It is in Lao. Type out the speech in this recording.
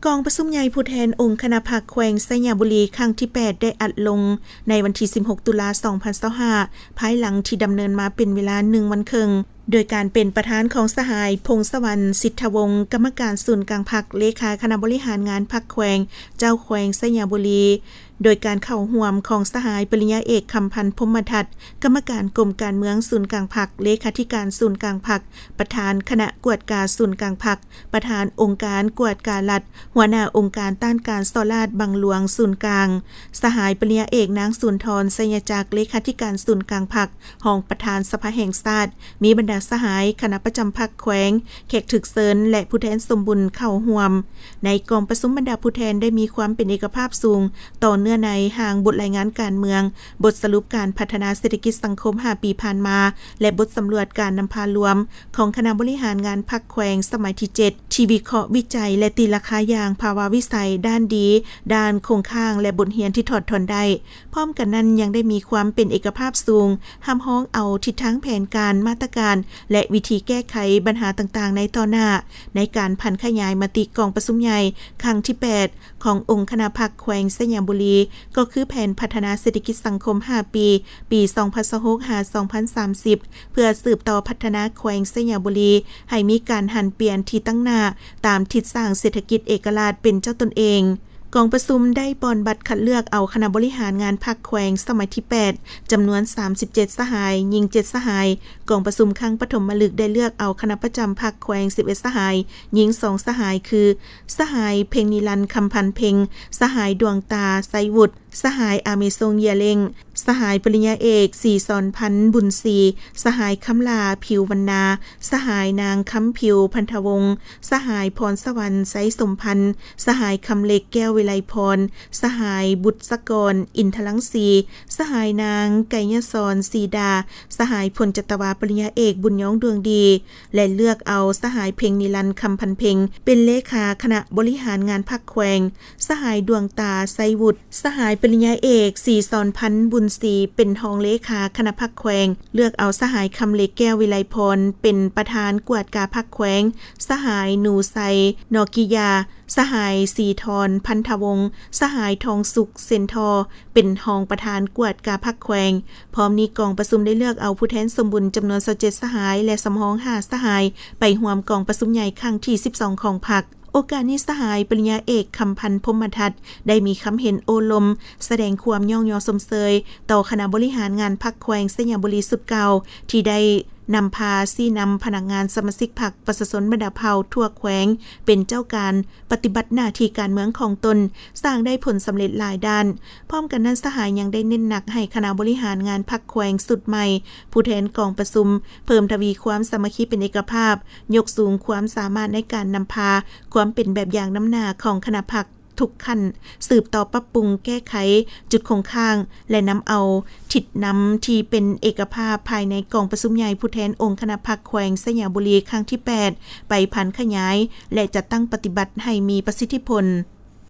ກອງປະຊຸມໃຫຍ່ຜູ້ແທນອົງຄະນະພັກແຂວງໄຊຍະບູລີ ຄັ້ງທີແປດ ໄດ້ອັດລົງໃນວັນທີສິບຫົກ ຕຸລາ ສອງພັນຊາວຫ້າ ພາຍຫຼັງທີ່ດຳເນີນມາເປັນເວລາໜຶ່ງວັນເຄິ່ງ ໂດຍການເປັນປະທານຂອງສະຫາຍ ພົງສະຫວັນ ສິດທະວົງ ກຳມະການສູນກາງພັກ, ເລຂາຄະນະບໍລິຫານງານພັກແຂວງ, ເຈົ້າແຂວງໄຊຍະບູລີ, ໂດຍການເຂົ້າຮ່ວມຂອງສະຫາຍ ປະລິນຍາເອກ ຄຳພັນ ພົມມະທັດ ກຳມະການກົມການເມືອງສູນກາງພັກ, ເລຂາທິການສູນກາງພັກ, ປະທານຄະນະກວດກາສູນກາງພັກ, ປະທານອົງການກວດກາລັດ, ຫົວໜ້າອົງການຕ້ານການສໍ້ລາດບັງຫຼວງສູນກາງ, ສະຫາຍ ປະລິນຍາເອກ ນາງ ສູນທອນ ໄຊຍະຈັກ ເລຂາທິການສູນກາງພັກ, ຮອງປະທານສະພາແຫ່ງຊາດ, ມີບັນດາສະຫາຍ, ຄະນະປະຈຳພັກແຂວງ, ແຂກຖືກເຊີນ ແລະ ຜູ້ແທນສົມບຸນເຂົ້າຮ່ວມ. ໃນກອງປະຊຸມບັນດາຜູ້ແທນໄດ້ມີຄວາມເປັນເອກະພາບສູງຕໍ່ເນື້ອໃນຮ່າງບົດລາຍງານການເມືອງ, ບົດສະຫຼຸບການພັດທະນາເສດຖະກິດສັງຄົມຫ້າປີຜ່ານມາ ແລະ ບົດສຳຫຼວດການນຳພາລວມຂອງຄະນະບໍລິຫານງານພັກແຂວງສະໄໝທີເຈັດ ທີ່ວິເຄາະ, ວິໄຈ ແລະ ຕີລາຄາຢ່າງພາວາວິໄສ, ດ້ານດີ, ດ້ານຄົງຄ້າງ ແລະ ບົດຮຽນທີ່ຖອດຖອນໄດ້. ພ້ອມກັນນັ້ນຍັງໄດ້ມີຄວາມເປັນເອກະພາບສູງ, ຮັບຮອງເອົາທິດທາງແຜນການ, ມາດຕະການ ແລະ ວິທີແກ້ໄຂບັນຫາຕ່າງໆໃນຕໍ່ໜ້າ, ໃນການຜັນຂະຫຍາຍມະຕິກອງປະຊຸມໃຫຍ່ຄັ້ງທີແປດ ຂອງອົງຄະນະພັກແຂວງໄຊຍະບູລີ ກໍຄືແຜນພັດທະນາເສດຖະກິດສັງຄົມຫ້າປີ, ປີສອງພັນຊາວຫົກ ຫາ ສອງພັນສາມສິບ ເພື່ອສືບຕໍ່ພັດທະນາແຂວງໄຊຍະບູລີໃຫ້ມີການຫັນປ່ຽນທີ່ຕັ້ງໜ້າຕາມທິດສ້າງເສດຖະກິດເອກະລາດເປັນເຈົ້າຕົນເອງ. ກອງປະຊຸມໄດ້ປ່ອນບັດຄັດເລືອກເອົາຄະນະບໍລິຫານງານພັກແຂວງສະໄໝທີແປດ ຈຳນວນສາມສິບເຈັດສະຫາຍ, ຍິງເຈັດສະຫາຍ. ກອງປະຊຸມຄັ້ງປະຖົມມະລຶກໄດ້ເລືອກເອົາຄະນະປະຈຳພັກແຂວງສິບເອັດສະຫາຍ, ຍິງສອງສະຫາຍ ຄື ສະຫາຍ ເພັງນິລັນ ຄຳພັນເພັງ, ສະຫາຍ ດວງຕາ ໄຊວຸດ, ສະຫາຍ ອາເມຊົງ ເຢຍເລັງ, ສະຫາຍ ປະລິນຍາເອກ ສີສອນພັນ ບຸນສີ, ສະຫາຍ ຄຳຫຼາ ຜິວວັນນາ, ສະຫາຍ ນາງ ຄຳຜິວ ພັນທະວົງ, ສະຫາຍ ພອນສະຫວັນ ໄຊສົມພັນ, ສະຫາຍ ຄຳເລັກ ແກ້ວວິໄລພອນ, ສະຫາຍ ບຸດສະກອນ ອິນທະລັງສີ, ສະຫາຍ ນາງ ໄກຍະສອນ ສີດາ, ສະຫາຍ ພົນຈັດຕະວາ ປະລິນຍາເອກ ບຸນຍອງ ດວງດີ ແລະ ເລືອກເອົາສະຫາຍ ເພັງນິລັນ ຄຳພັນເພັງ ເປັນເລຂາຄະນະບໍລິຫານງານພັກແຂວງ, ສະຫາຍ ດວງຕາ ໄຊວຸດ, ສະຫາຍ ປະລິນຍາເອກ ສີສອນພັນ ບຸນສີ ເປັນຮອງເລຂາຄະນະພັກແຂວງ, ເລືອກເອົາສະຫາຍ ຄຳເລັກ ແກ້ວວິໄລພອນ ເປັນປະທານກວດກາພັກແຂວງ, ສະຫາຍ ໜູໄຊ ນໍກິຢາ, ສະຫາຍ ສີທອນ ພັນທະວົງ, ສະຫາຍ ທອງສຸກ ເຊັນທໍ ເປັນຮອງປະທານກວດກາພັກແຂວງ. ພ້ອມນີ້ກອງປະຊຸມໄດ້ເລືອກເອົາຜູ້ແທນສົມບູນຈຳນວນຊາວເຈັດສະຫາຍ ແລະ ສຳຮອງຫ້າສະຫາຍ ໄປຮ່ວມກອງປະຊຸມໃຫຍ່ຄັ້ງທີສິບສອງຂອງພັກ. ໂອກາດນີ້ສະຫາຍ ປະລິນຍາເອກ ຄຳພັນ ພົມມະທັດ ໄດ້ມີຄຳເຫັນໂອ້ລົມ ສະແດງຄວາມຍ້ອງຍໍຊົມເຊີຍຕໍ່ຄະນະບໍລິຫານງານພັກແຂວງໄຊຍະບູລີຊຸດເກົ່າ ທີ່ໄດ້ນຳພາຊີ້ນຳພະນັກງານສະມາຊິກພັກປະຊາຊົນບັນດາເຜົ່າທົ່ວແຂວງ ເປັນເຈົ້າການ ປະຕິບັດໜ້າທີ່ການເມືອງຂອງຕົນ ສ້າງໄດ້ຜົນສຳເລັດຫຼາຍດ້ານ. ພ້ອມກັນນັ້ນ ສະຫາຍຍັງໄດ້ເນັ້ນໜັກໃຫ້ຄະນະບໍລິຫານງານພັກແຂວງຊຸດໃໝ່, ຜູ້ແທນກອງປະຊຸມ ເພີ່ມທະວີຄວາມສາມັກຄີເປັນເອກະພາບ, ຍົກສູງຄວາມສາມາດໃນການນຳພາຄວາມເປັນແບບຢ່າງນຳໜ້າຂອງຄະນະພັກທຸກຂັ້ນ, ສືບຕໍ່ປັບປຸງແກ້ໄຂຈຸດຄົງຄ້າງ ແລະ ນຳເອົາທິດນຳທີ່ເປັນເອກະພາບພາຍໃນກອງປະຊຸມໃຫຍ່ຜູ້ແທນອົງຄະນະພັກແຂວງໄຊຍະບູລີຄັ້ງທີແປດ ໄປຜັນຂະຫຍາຍ ແລະ ຈັດຕັ້ງປະຕິບັດໃຫ້ມີປະສິດທິຜົນ.